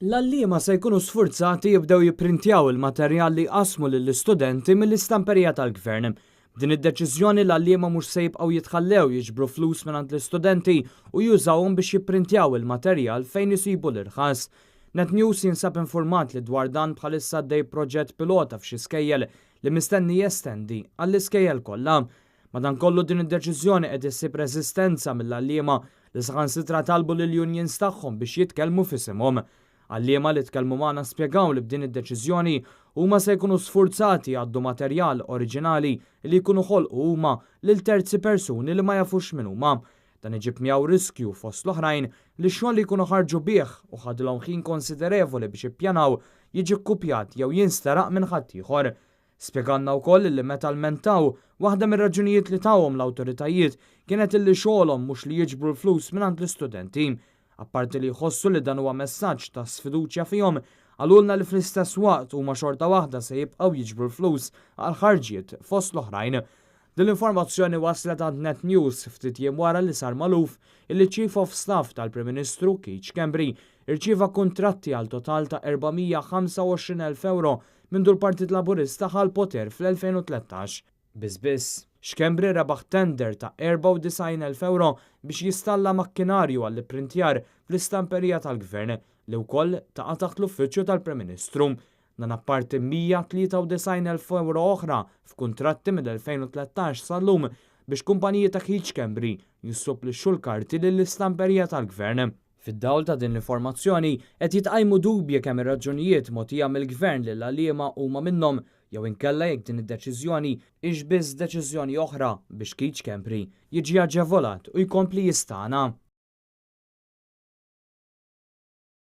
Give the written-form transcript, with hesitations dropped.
L-għalliema se jkunu sfurzati jibdew jipprintjaw il-materjal li jqassmu lill-istudenti mill-istamperija tal-Gvern. B'din id-deċiżjoni l-għalliema mhux se jibqgħu jitħallew jiġbru flus mingħand l-istudenti u jużawhom biex jipprintjaw il-materjal fejn isibu l-irħas. Net News jinsab informat li dwar dan bħalissa għaddej proġett pilota f'xi skejjel li mistenni jestendi għall-iskejjel kollha. Madankollu din id-deċiżjoni qed issib reżistenza mill-għalliema li saħansitra talbu lill-unions tagħhom biex jitkellmu f'isimhom. Għalliema li tkellmu magħna spjegaw li b'din id-deċiżjoni huma se jkunu sfurzati jgħaddu materjal oriġinali li jkunu ħolqu huma lil terzi persuni li ma jafux min huma. Dan iġib miegħu riskju fost l-oħrajn li x-xogħol li jkunu ħarġu bih u ħadilhom ħin konsiderevoli biex ippjanaw jiġi kkupjat jew jinsteraq minn ħaddieħor. Spjegalna wkoll li meta lmentaw, waħda mir-raġunijiet li tawhom l-awtoritajiet kienet illi xogħolhom mhux li jiġbru l-flus mingħand l-istudenti. Apparti li jħossu li dan huwa messaġġ ta' sfiduċja fihom, qalulna li fl-istess waqt huma xorta waħda se jibqgħu jiġbru l-flus għal ħarġiet fost l-oħrajn. Din l-informazzjoni waslet għand Net News ftit jiem wara li sar magħruf illi Chief of Staff tal-Prim Ministru Keith Schembri irċieva kuntratti għal total ta' 425,000 euro mindu l-Partit Laburista ħa l-poter fl-2013. Biss biss, Schembri rebaħ tender ta' 94,000 euro biex jistalla makkinarju għall-ipprintjar fl-istamperija tal-Gvern li wkoll taqa' taħt l-Uffiċċju tal-Prim Ministru. Dan apparti 193,000 euro oħra f'kuntratti mill-2013 sal-lum biex kumpaniji ta' Keith Schembri jissupplixxu l-karti lill-istamperija tal-Gvern. Fid-dawl ta' din l-informazzjoni qed jitqajmu dubji kemm ir-raġunijiet mogħtija mill-Gvern lill-għalliema huma minnhom jew inkella jekk din id-deċiżjoni hix biss deċiżjoni oħra biex Keith Schembri jiġi aġevolat u jkompli jistagħna.